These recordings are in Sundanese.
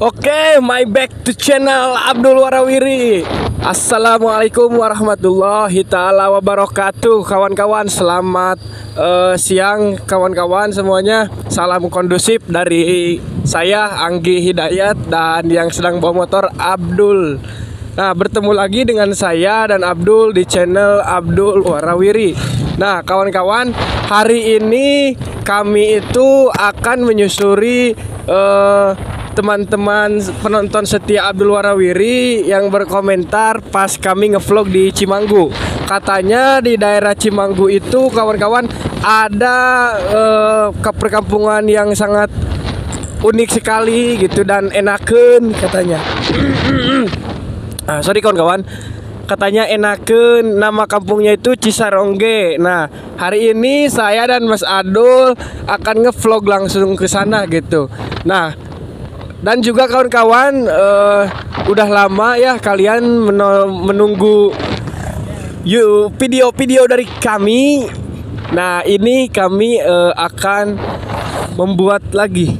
Oke, my back to channel Abdul Warawiri. Assalamualaikum warahmatullahi taala wabarakatuh. Kawan-kawan, selamat siang kawan-kawan semuanya. Salam kondusif dari saya Anggi Hidayat dan yang sedang bawa motor Abdul. Nah, bertemu lagi dengan saya dan Abdul di channel Abdul Warawiri. Nah, kawan-kawan, hari ini kami itu akan menyusuri teman-teman penonton setia Abdul Warawiri yang berkomentar pas kami ngevlog di Cimanggu. Katanya di daerah Cimanggu itu kawan-kawan ada perkampungan yang sangat unik sekali gitu dan enaken katanya. Sorry kawan-kawan, katanya enaken, nama kampungnya itu Cisarongge. Nah, hari ini saya dan Mas Adul akan ngevlog langsung ke sana gitu. Nah, dan juga kawan-kawan, udah lama ya kalian menunggu video-video dari kami. Nah, ini kami akan membuat lagi.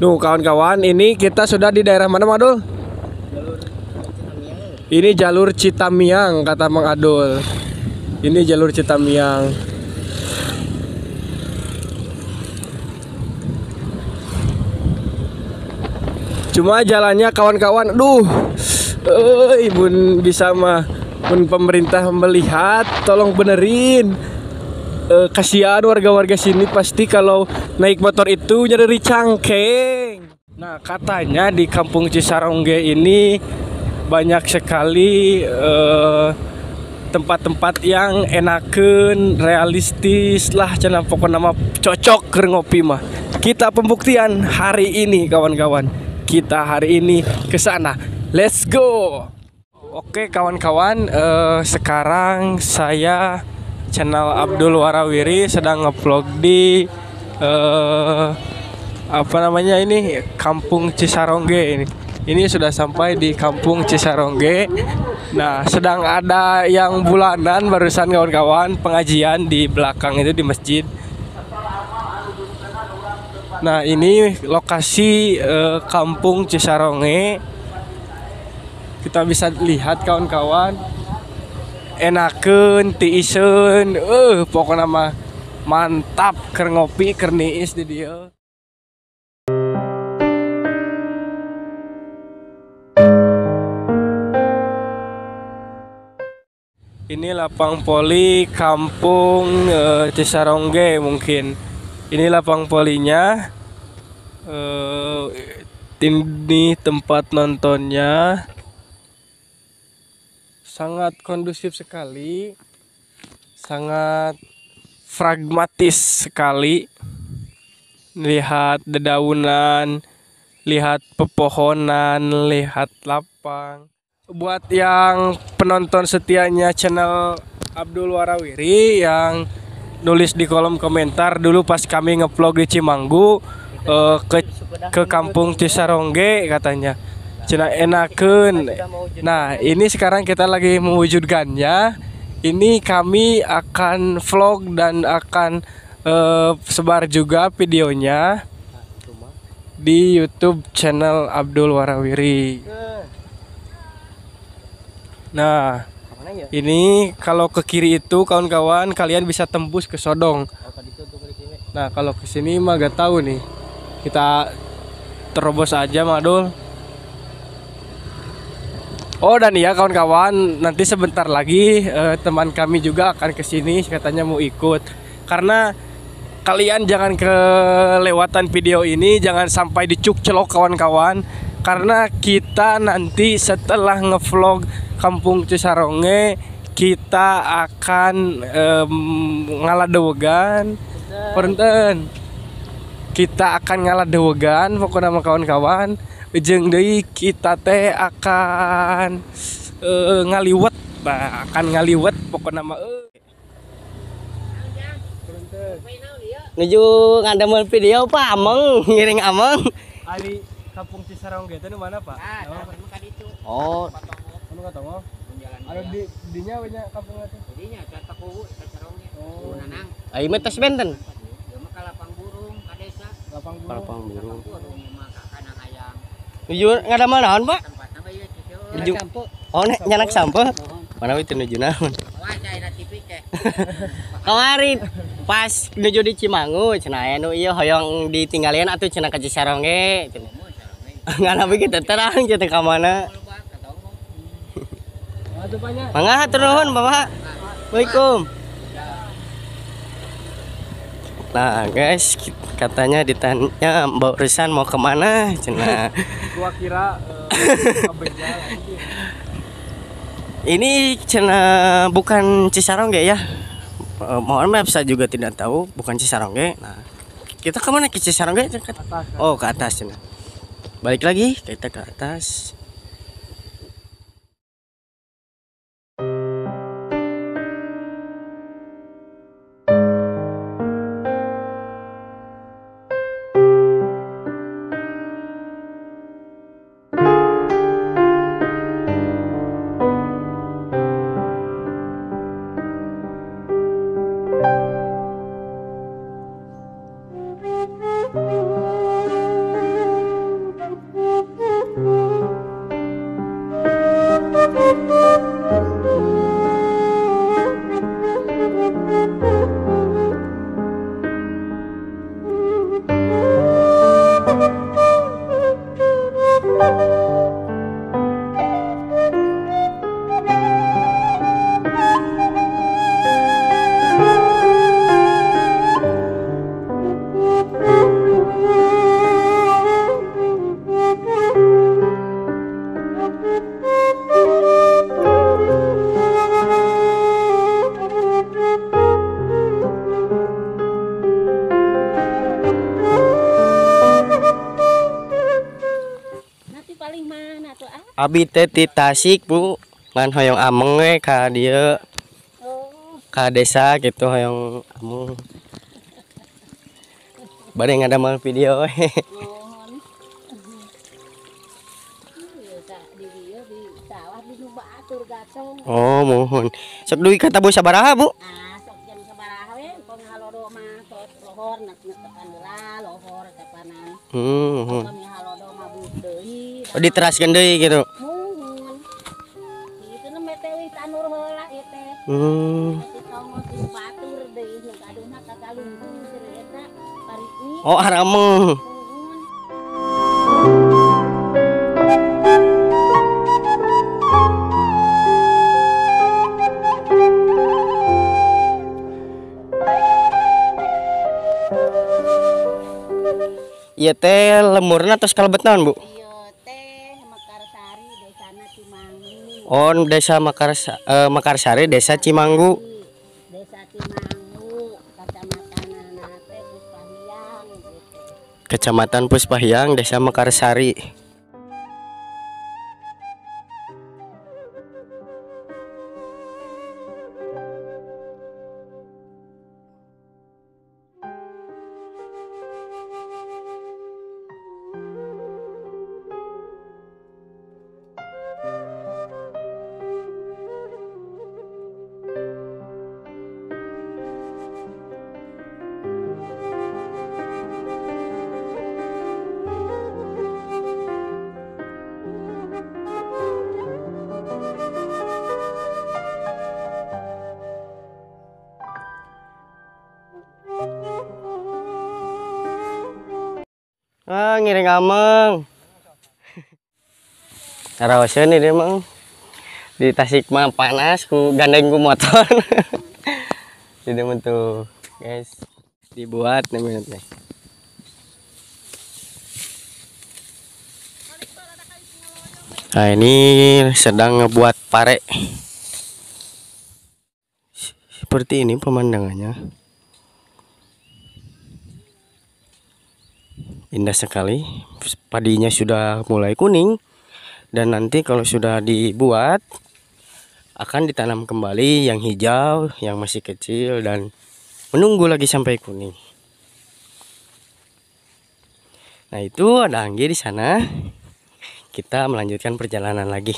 Nuh, kawan-kawan, ini kita sudah di daerah mana, Mang Adul? Ini jalur Citamiang kata Mang Adul. Ini jalur Citamiang. Cuma jalannya kawan-kawan, duh, bun bisa mah, bun pemerintah melihat, tolong benerin. Kasihan warga-warga sini pasti kalau naik motor itu nyeri cangkeng. Nah, katanya di kampung Cisarongge ini banyak sekali tempat-tempat yang enaken, realistis lah, cenah pokoknya mah cocok keur ngopi mah. Kita pembuktian hari ini kawan-kawan. Kita hari ini ke sana. Let's go. Oke kawan-kawan, sekarang saya channel Abdul Warawiri sedang ngevlog di apa namanya ini, Kampung Cisarongge ini. Ini sudah sampai di Kampung Cisarongge. Nah, sedang ada yang bulanan barusan kawan-kawan, pengajian di belakang itu di masjid. Nah, ini lokasi Kampung Cisarongge. Kita bisa lihat kawan-kawan, enakeun, tiiseun, pokoknya mah mantap keur ngopi, keur niis di dieu. Ini lapang poli Kampung Cisarongge mungkin. Ini lapang polinya. Ini tempat nontonnya. Sangat kondusif sekali. Sangat pragmatis sekali. Lihat dedaunan, lihat pepohonan, lihat lapang. Buat yang penonton setianya channel Abdul Warawiri yang nulis di kolom komentar dulu pas kami ngevlog di Cimanggu, ke kampung Cisarongge katanya cenah enakeun. Nah, ini sekarang kita lagi mewujudkannya. Ini kami akan vlog dan akan sebar juga videonya di YouTube channel Abdul Warawiri. Nah, ini kalau ke kiri itu kawan-kawan kalian bisa tembus ke Sodong. Nah, kalau ke sini mah gak tahu nih. Kita terobos aja, Mang Adul. Oh, dan iya kawan-kawan, nanti sebentar lagi teman kami juga akan ke sini, katanya mau ikut. Karena kalian jangan kelewatan video ini, jangan sampai dicuk-celok kawan-kawan. Karena kita nanti setelah ngevlog Kampung Cisarongge, kita akan ngaladewegan. Punten. Kita akan ngaladewegan pokoknya sama kawan-kawan. Jeung deui kita teh akan ngaliwet. Nah, akan ngaliwet pokoknya mah. Nuju ngadamel video Pak Ameng, ngiring Ameng. Ari Kampung Cisarongge itu mana Pak? Oh. Ada di dinya banyak kampung itu. Dinya catak kuwu Cisarongge. Oh. Nanang. Ai mah tos benten. Ieu mah ka lapang burung ka desa. Lapang burung. Lapang burung. Mah ka kandang ayam. Nuju ngadamel naon, Pak? Nuju. Oh, nyanak sampeu. Mana we teu nuju naon? Kamari pas nuju di Cimanggu cenah aya nu ieu hoyong ditinggalian atuh cenah ka Cisarongge. Ngan abi kita terang cenah ka mana. Mangga hatur nuhun, Bapak. Assalamualaikum. Nah guys, katanya ditanya barusan mau kemana cenah. Gua kira ini cenah bukan Cisarongge ya. Mohon maaf saya juga tidak tahu, bukan Cisarongge. Nah, kita kemana ke Cisarongge? Oh, ke atas cenah. Balik lagi kita ke atas. Abi teh ti Tasik, Bu. Ngan hoyong ameng we ka dieu. Ka desa gitu hoyong ameng. Bade ngadamel video we. Oh, mohon. Sok dugi ka tabuh sabaraha, Bu? Ah, sok jam sabaraha we, pong halodo mah sok lohor netepan heula, lohor tepanan. Pami halodo mah buh deui. Oh, diteraskeun deui gitu. Muhun. Itu nu mete wih tanur heula ieu teh. Tong batur deui nu gaduhna ka galunggung cenah eta pariki. Oh, arameng. Ieu teh lemurna tos kalebet naon, Bu? Ieu teh Mekarsari, desana Cimanggu. Oh, desa Mekarsari, desa Cimanggu. Desa Cimanggu, kecamatanna teh Puspahiang gitu. Kecamatan Puspahiang, Desa Mekarsari. Ah, ngiring ameng. Karaoseun ini emang. Di Tasik mah panas, ku gandeng ku motor. Jadi tuh, guys, dibuat namanya teh. Nah, ini sedang ngebuat pare. Seperti ini pemandangannya. Indah sekali. Padinya sudah mulai kuning. Dan nanti kalau sudah dibuat akan ditanam kembali yang hijau, yang masih kecil, dan menunggu lagi sampai kuning. Nah, itu ada Anggi di sana. Kita melanjutkan perjalanan lagi.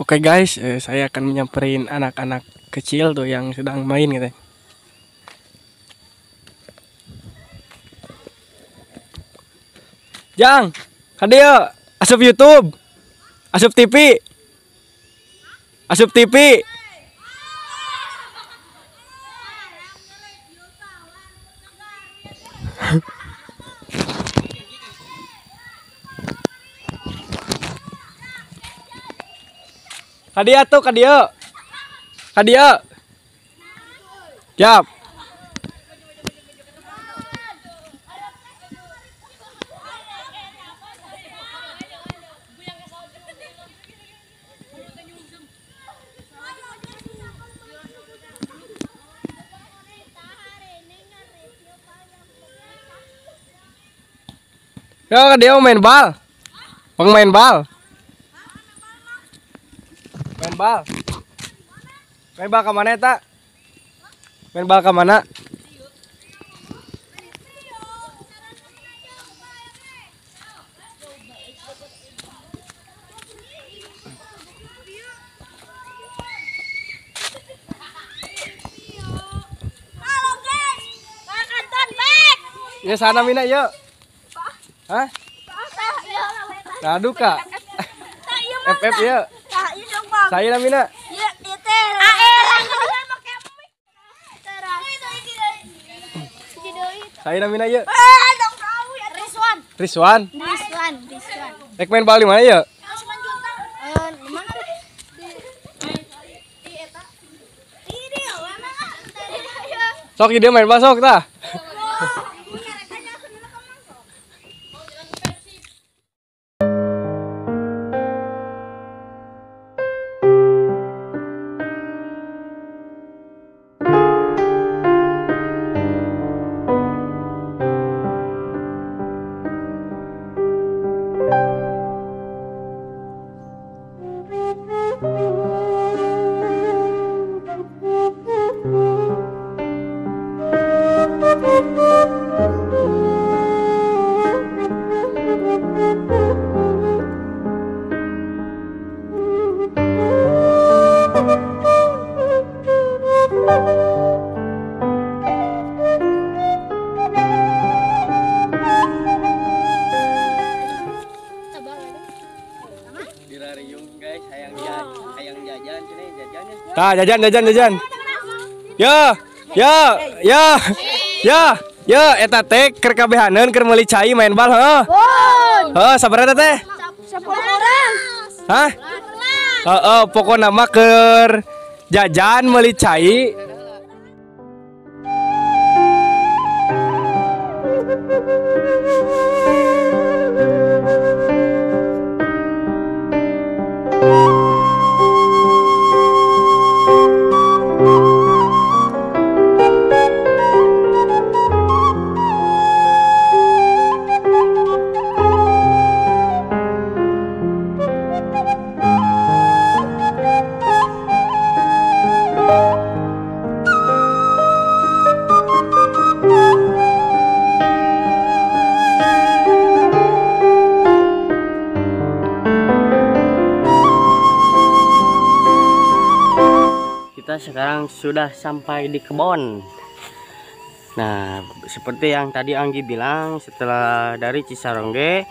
Oke guys, saya akan menyamperin anak-anak kecil tuh yang sedang main gitu. Jang, kadieu asup YouTube. Asup TV. Asup TV. Kadieu tuh, kadieu. Kadieu. Siap. Yo, dia main bal. Bang main bal. Main bal. Main bal ke mana eta? Main bal ke mana? Halo guys, makan back. Ya sana Mina yuk. Hah? Nah, duka. FF ya. Saya Mina. Saya Mina ya. Rizwan. Rizwan. Rizwan, Rizwan. Rek main bal di mana ya? Sok dia main bal sok tah. Tah, jajan jajan jajan. Ya, ya, ya. Ya, ya eta teh keur kabehaneun keur meuli cai main bal heuh. Heuh, sabaraha teh? 10 orang. Hah? Heeh, pokona mah keur jajan meuli cai. Kita sekarang sudah sampai di kebun. Nah, seperti yang tadi Anggi bilang, setelah dari Cisarongge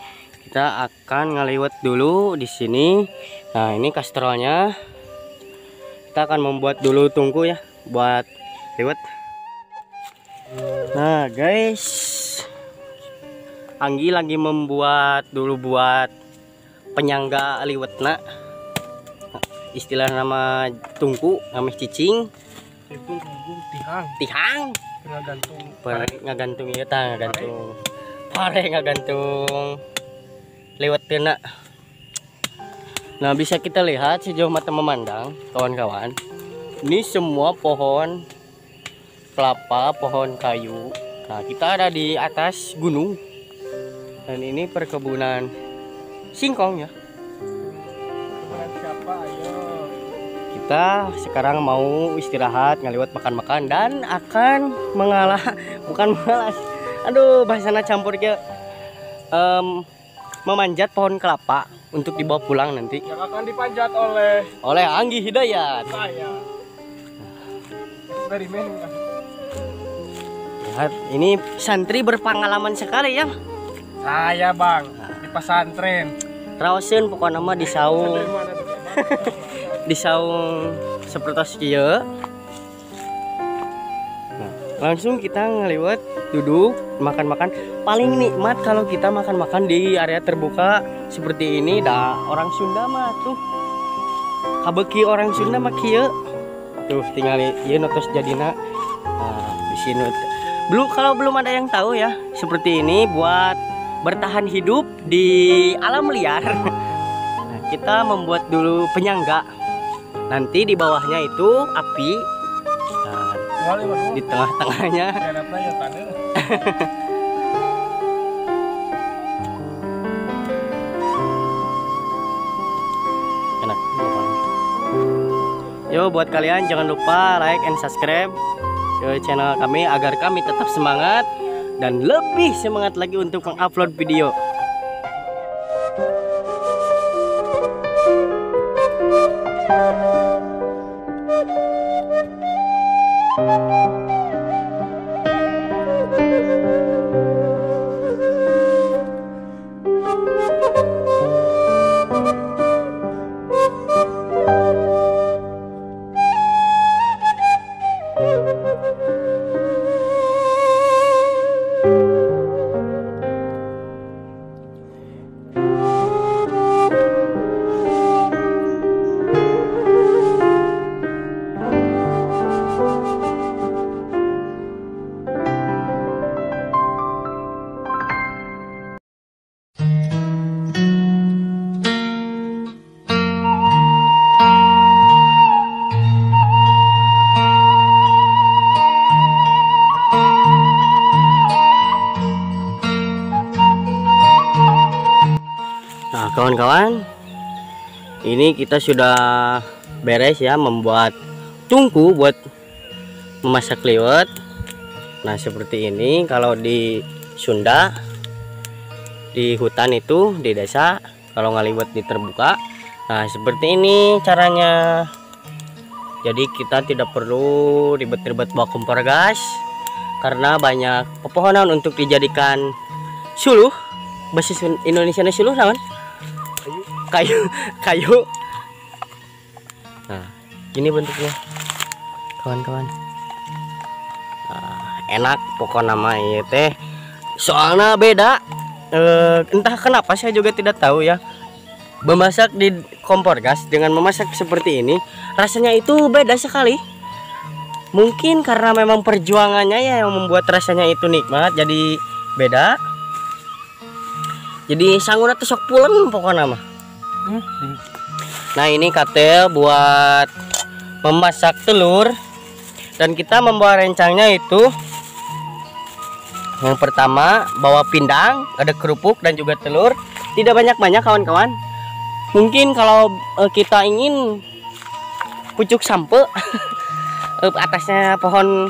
kita akan ngaliwet dulu di sini. Nah, ini kastrolnya. Kita akan membuat dulu tungku ya buat liwet. Nah, guys, Anggi lagi membuat dulu buat penyangga liwetna. Istilah nama tungku, nama cicing. Itu tungku tihang. Tihang. Ngagantung. Ngagantung ieu tah, ngagantung. Pare ngagantung. Liwetna. Nah, bisa kita lihat sejauh mata memandang, kawan-kawan. Ini semua pohon kelapa, pohon kayu. Nah, kita ada di atas gunung. Dan ini perkebunan singkong ya. Perkebunan siapa? Ayo. Kita sekarang mau istirahat, ngaliwat makan-makan dan akan mengalah, bukan mengalah. Aduh, bahasana campur ke memanjat pohon kelapa untuk dibawa pulang nanti. Yang akan dipanjat oleh Anggi Hidayat. Saya. Eksperimen. Lihat, ini santri berpengalaman sekali ya. Saya bang, di pesantren. Raoseun pokoknya mah di saung. Di saung seperti kieu. Nah, langsung kita ngeliwat, duduk, makan-makan. Paling nikmat kalau kita makan-makan di area terbuka seperti ini. Dah orang Sunda mah tuh. Kabeki orang Sunda mah kieu. Tuh tinggal ieu nu tos jadina. Nah, di sini belum, kalau belum ada yang tahu ya, seperti ini buat bertahan hidup di alam liar. Nah, kita membuat dulu penyangga. Nanti di bawahnya itu api. Nah, di tengah-tengahnya. Enak. Yo, buat kalian jangan lupa like and subscribe ke channel kami agar kami tetap semangat dan lebih semangat lagi untuk mengupload video. Kawan-kawan, ini kita sudah beres ya membuat tungku buat memasak liwet. Nah, seperti ini kalau di Sunda, di hutan itu, di desa, kalau ngaliwet di terbuka. Nah, seperti ini caranya. Jadi kita tidak perlu ribet-ribet bawa kompor gas karena banyak pepohonan untuk dijadikan suluh. Bahasa Indonesia suluh naon? Kayu, kayu. Nah, ini bentuknya, kawan-kawan. Nah, enak pokoknya mah ieu teh. Soalnya beda. Entah kenapa saya juga tidak tahu ya. Memasak di kompor gas dengan memasak seperti ini rasanya itu beda sekali. Mungkin karena memang perjuangannya ya yang membuat rasanya itu nikmat jadi beda. Jadi sanguna tuh sok pulen pokoknya mah. Nah, ini katel buat memasak telur. Dan kita membawa rencangnya itu yang pertama bawa pindang, ada kerupuk dan juga telur. Tidak banyak-banyak kawan-kawan. Mungkin kalau kita ingin pucuk sampe atasnya pohon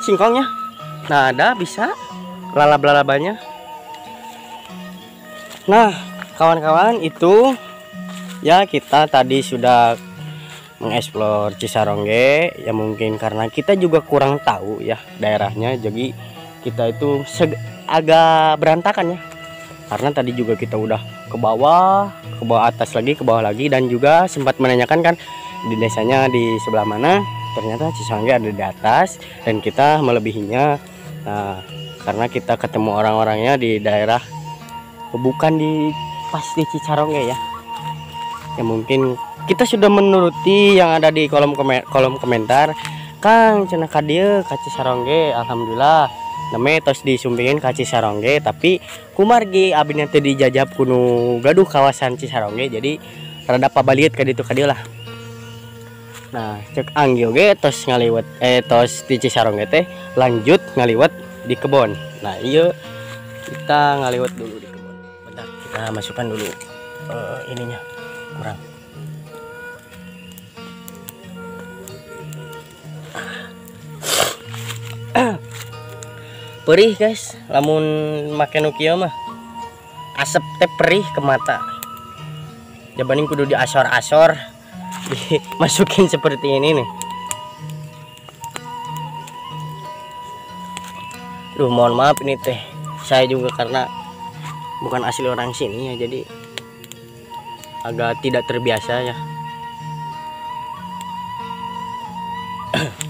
singkongnya. Nah, ada bisa lalap-lalabanya. Nah, kawan-kawan, itu ya kita tadi sudah mengeksplor Cisarongge ya, mungkin karena kita juga kurang tahu ya daerahnya, jadi kita itu agak berantakan ya. Karena tadi juga kita udah ke bawah atas lagi, ke bawah lagi, dan juga sempat menanyakan kan di desanya di sebelah mana. Ternyata Cisarongge ada di atas dan kita melebihinya. Nah, karena kita ketemu orang-orangnya di daerah bukan di pas di Cisarongge ya. Ya mungkin kita sudah menuruti yang ada di kolom komentar. Kang cenah ka dieu ka Cisarongge, alhamdulillah name tos disumpingin ka Cisarongge, tapi kumargi abina teh dijajab kuno gaduh kawasan Cisarongge, jadi rada pabaliut ka ditu ka dieu lah. Nah, cek Anggi oge tos ngaliwet tos di Cisarongge teh lanjut ngaliwet di kebon. Nah, iya kita ngaliwet dulu di kebon. Bentar, kita masukkan dulu ininya kurang. Perih guys, lamun make nu kieu mah asep teh perih ke mata. Jabaning kudu diasor-asor, dimasukin seperti ini nih. Duh, mohon maaf ini teh, saya juga karena bukan asli orang sini ya, jadi agak tidak terbiasa ya.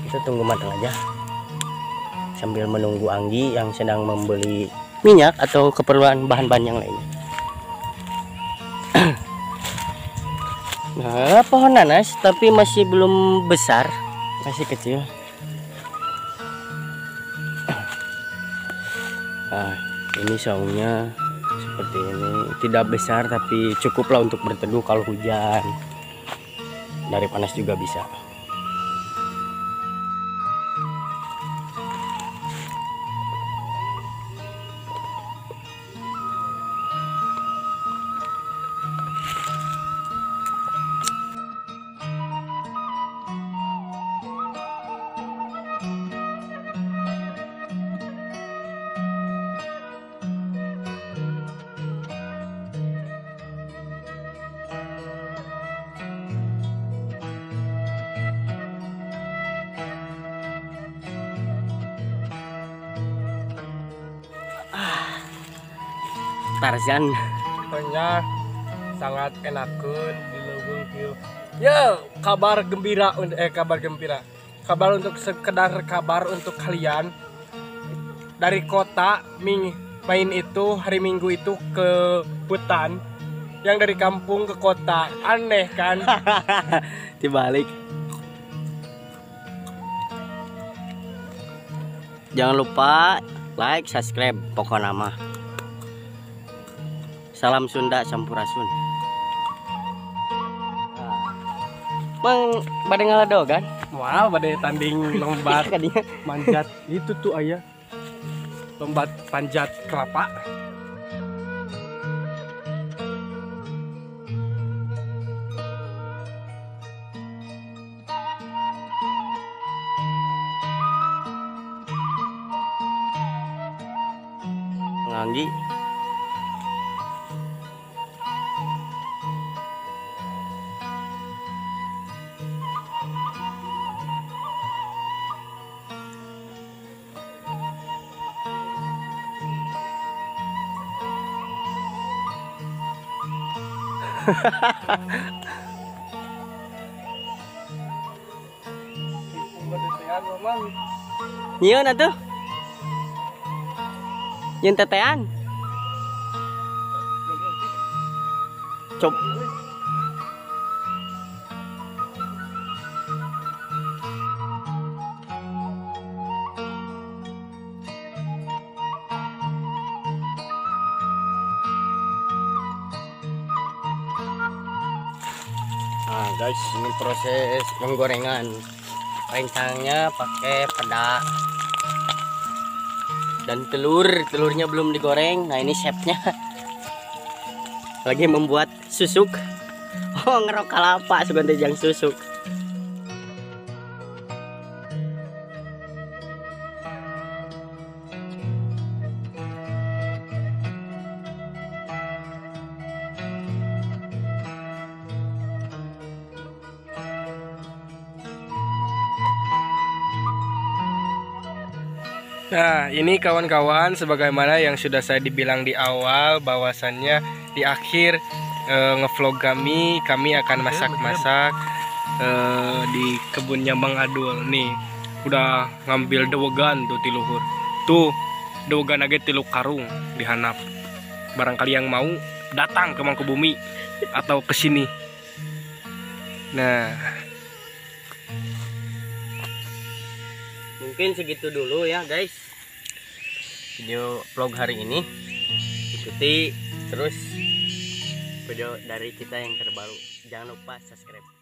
Kita tunggu matang aja sambil menunggu Anggi yang sedang membeli minyak atau keperluan bahan-bahan yang lainnya. Nah, pohon nanas tapi masih belum besar, masih kecil. Nah, ini saungnya seperti ini, tidak besar tapi cukuplah untuk berteduh kalau hujan. Dari panas juga bisa. Tarzan. Pokoknya sangat enakeun di leuweung kieu. Ya, kabar gembira kabar gembira. Kabar untuk sekedar kabar untuk kalian dari kota main itu hari Minggu itu ke hutan, yang dari kampung ke kota. Aneh kan? Dibalik. Jangan lupa like, subscribe pokoknya mah. Salam Sunda Sampurasun. Mang bade ngaledo kan? Moal bade tanding lomba manjat itu tuh ayah. Lomba panjat kelapa. Anggi. Nyieun atuh. Nyieun tetean. Cop. Nah guys, ini proses penggorengan. Rencangnya pakai peda dan telur. Telurnya belum digoreng. Nah ini chefnya lagi membuat susuk. Oh, ngerok kelapa sebentar jang susuk. Nah, ini kawan-kawan, sebagaimana yang sudah saya dibilang di awal, bahwasannya di akhir ngevlog kami akan masak-masak di kebunnya Bang Adul nih. Udah ngambil dewegan tuh ti luhur. Tuh dewegan age 3 karung dihanap. Barangkali yang mau datang ke Mangkubumi atau ke sini. Nah, mungkin segitu dulu ya guys video vlog hari ini. Ikuti terus video dari kita yang terbaru. Jangan lupa subscribe.